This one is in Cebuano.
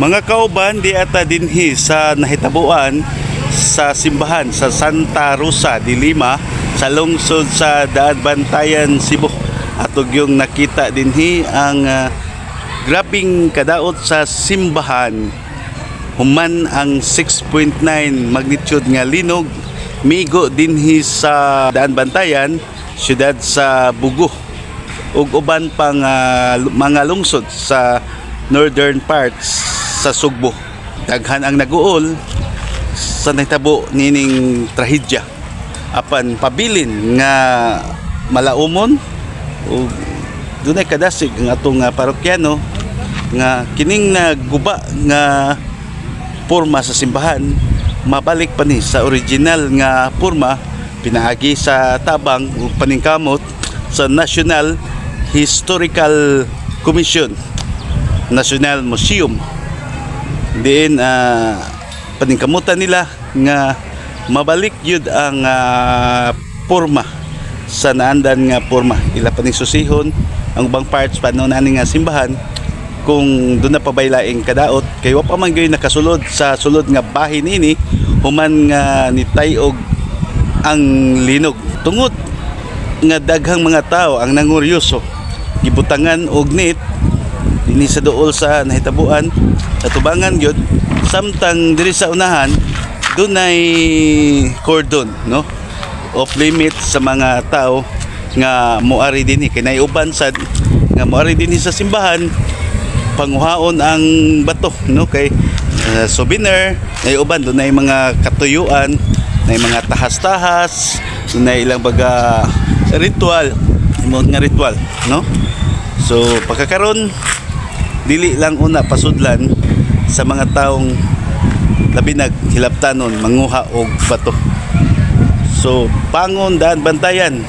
Mga kauban, di ata dinhi sa nahitabuan sa simbahan sa Santa Rosa de Lima sa lungsod sa Daan Bantayan, Cebu. Atog yung nakita dinhi ang grabing kadaot sa simbahan human ang 6.9 magnitude nga linog migo dinhi sa Daan Bantayan, syudad sa Bugo ug uban pang mga lungsod sa northern parts sa Sugbo. Daghan ang naguol sa nahitabo nining trahedya. Apan pabilin nga malaumon ug dunay kadasig ang atong parokyano nga kining naguba nga porma sa simbahan mabalik pa ni sa original nga porma pinaagi sa tabang ug paningkamot sa National Historical Commission, National Museum diin paningkamutan nila nga mabalik yun ang porma sa naandan nga porma. Ila paning susihon ang ubang parts paano nani nga simbahan kung doon na pabaylaing kadaot kay wa pa man gyud nakasulod sa sulod nga bahin ini human nga nitay-og ang linog. Tungod nga daghang mga tao ang nanguryoso, gibutangan og net dinhi sa duol sa nahitabuan sa tubangan gyud, samtang diri sa unahan dunay cordon, no, off limit sa mga tao nga moari dinhi kay nay uban sad nga moari dinhi sa simbahan panguhaon ang bato, no, kay souvenir. Nay uban dunay mga katuyuan, nay mga tahas-tahas, dunay ilang baga ritual, imo nga ritual, no. So pagkakaron dili lang una pasudlan sa mga taong labi nag hilabtanon manguha og bato. So bangon Daan Bantayan.